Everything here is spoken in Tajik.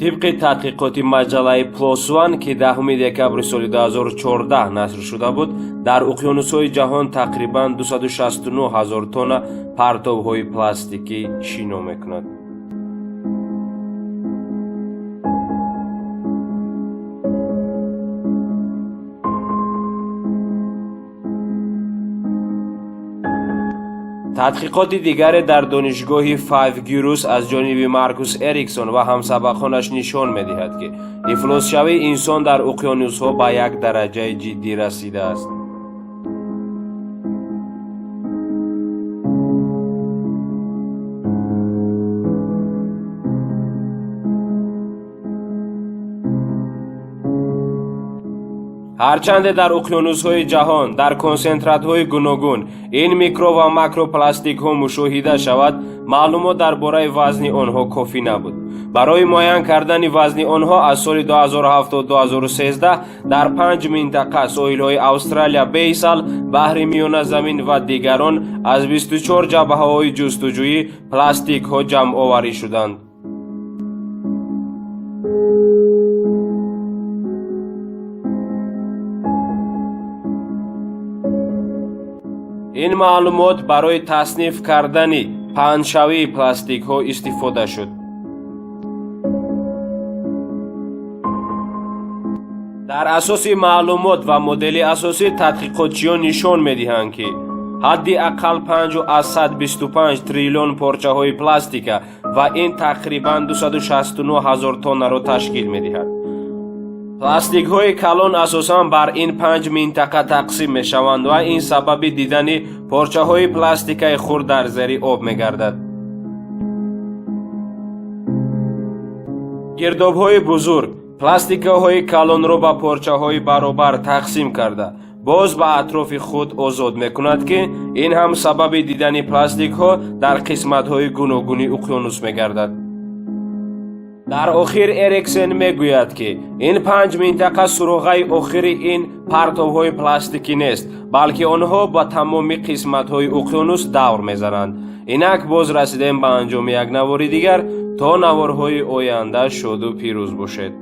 Тибқи тадқиқоти маҷаллаи PLOS ONE, ки 10 декабри соли 2014 нашр шуда буд, дар уқёнусҳои ҷаҳон тақрибан 269 ҳазор тонна партовҳои пластикӣ шино мекунад. Тадқиқоти дигаре дар донишгоҳи Файв Гюрус аз ҷониби Маркус Эриксон ва ҳамсабақонаш нишон медиҳад, ки ифлосшавии инсон дар уқёнусҳо ба як дараҷаи ҷиддӣ расидааст. Ҳарчанде дар уқёнусҳои ҷаҳон дар консентратҳои гуногун ин микро ва макропластикҳо мушоҳида шавад, маълумот дар бораи вазни онҳо кофӣ набуд. Барои муайян кардани вазни онҳо аз соли 2007 то 2013 дар панҷ минтақа, соҳилҳои Австралия, Бейсал, Баҳри Миёназамин ва дигарон, аз 24 ҷабҳаҳои ҷустуҷӯӣ пластикҳо ҷамъоварӣ шуданд. Ин маълумот барои тасниф кардани паҳншавии пластикҳо истифода шуд. Дар асоси маълумот ва модели асосӣ тадқиқотчиён нишон медиҳанд, ки ҳадди ақал 5,25 триллион порчаҳои пластика ва ин тақрибан 269 ҳазор тоннаро ташкил медиҳад. Пластикҳои калон асосан бар ин панҷ минтақа тақсим мешаванд ва ин сабаби дидани порчаҳои пластикаи хурд дар зери об мегардад. Гирдобҳои бузург пластикаҳои калонро ба порчаҳои баробар тақсим карда, боз ба атрофи худ озод мекунад, ки ин ҳам сабаби дидани пластикҳо дар қисматҳои гуногуни уқёнус мегардад. Дар охир Эриксен мегӯяд, ки ин панҷ минтақа суроғаи охири ин партовҳои пластикӣ нест, балки онҳо ба тамоми қисматҳои уқёнус давр мезананд. Инак боз расидем ба анҷоми як навори дигар. То наворҳои оянда шоду пирӯз бошед.